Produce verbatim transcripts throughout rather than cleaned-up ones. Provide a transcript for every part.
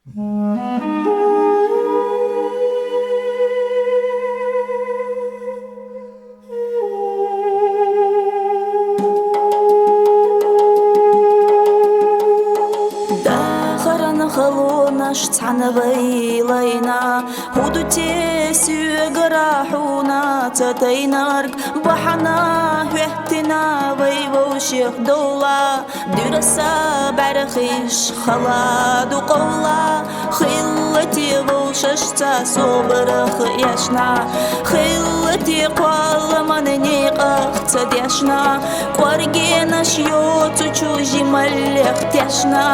Дахаран халонаш цхьана вайлайна, хӀу ду те соьгара хьуна ца тайнарг бахьана хӀоьттина вай вовшех довла. Дуьраса бӀаьрхиш хала ду къовла, хилла те вовшашца собарах эшна, хилла те кхолламан некъах ца дешна, кӀоргенаш йоцучу жималлех тешна,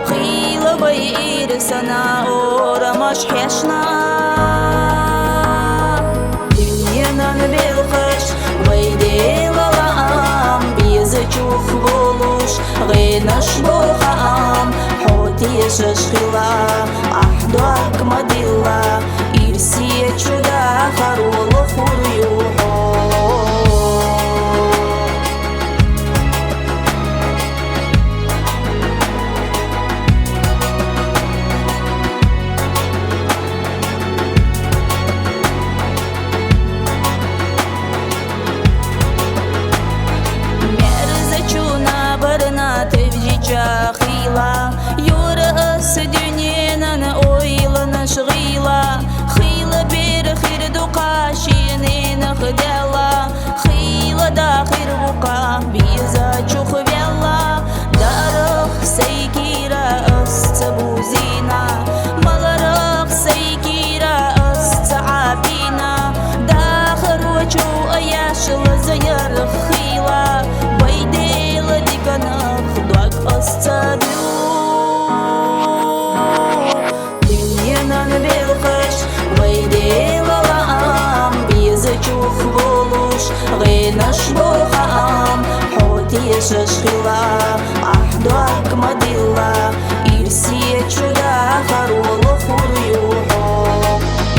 хила вай ирсана орамаш хьешна. Дуьненан белхаш, вай Делан лаам, безачух волуш, гӀенаш бо хаам, хьо тешаш хила, ахь дог ма дилла, ирсе чу дахар лохур ю хьо. Мерзачу набарна тевжича хила, юра ас дуьненан ойланаш гӀила, хила бер хир ду кхашененах дела, хила дахир ву кха безачух велла, дарах сай кира ас ца бузина, маларах сай кира ас ца Ӏабина, дахарочу аяш лазаяр хила, вай Дела диканах дог ас ца ду. Дуьненан белхаш, вай Делан лаам, безачух волуш, гӀенаш бо хаам, хьо тешаш хила, ахь дог ма дилла, ирсе чу дахар лохур ю хьо.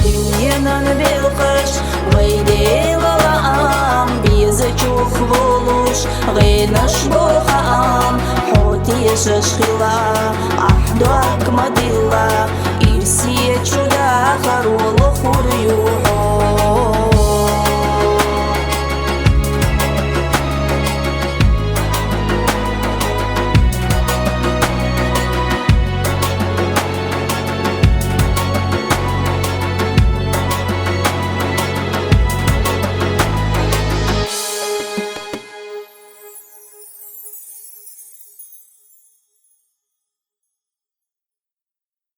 Дуьненан белхаш, вай Делан лаам, безачух волуш, гӀенаш бо хаам, хьо тешаш хила, ахь дог ма дилла, ирсе чу дахар лохур ю